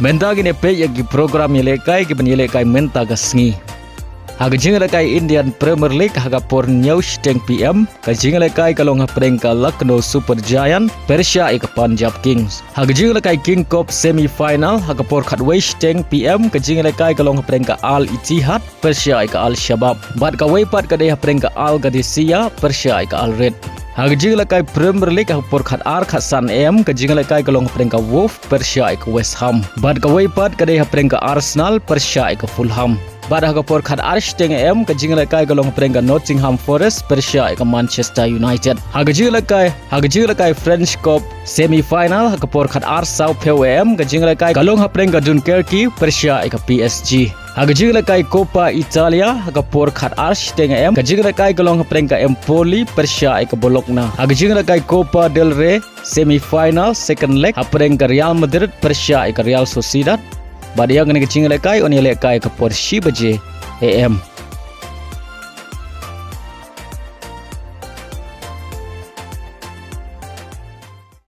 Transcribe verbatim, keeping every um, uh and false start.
Mynta ngin ïa peit ïa ki program ïalehkai kiban ïalehkai mynta ka sngi. Ha ka jingïalehkai Indian Premier League ha ka por hynñiew shiteng P M, ka jingïalehkai ka long hapdeng ka Lucknow Super Giant pyrshah ïa ka Punjab Kings. Ha ka jingïalehkai King Cup semi final ha ka por khatwei shiteng P M, ka jingïalehkai ka long hapdeng ka Al Ittihad pyrshah ïa ka Al Shabab. Bad kawei pat ka dei hapdeng ka Al Qadisiyah pyrshah ïa ka Al Raid. Ha ka jingïalehkai Premier League ha ka por khatar khatsan A M, ka jingïalehkai ka long hapdeng ka Wolves pyrshah ïa ka West Ham. Bad kawei pat ka dei hapdeng ka Arsenal pyrshah ïa ka Fulham. Bad ha ka por khatar shiteng A M, ka jingïalehkai ka long hapdeng ka Nottingham Forest pyrshah ïa ka Manchester United. Ha ka jingïalehkai, ha ka jingïalehkai French Cup semi final ha ka por khatar saw phew A M, ka jingïalehkai ka long hapdeng ka Dunkerque pyrshah ïa ka P S G. Ha ka jingïalehkai Coppa Italia ha ka por khatar shiteng A M, ka jingïalehkai ka long hapdeng ka Empoli pyrshah ïa ka Bologna. Ha ka jingïalehkai Copa del Rey semi final second leg hapdeng ka Real Madrid pyrshah ïa ka Real Sociedad. Bad ïa kane ka jingïalehkai yn ïalehkai ha ka por shi baje A M.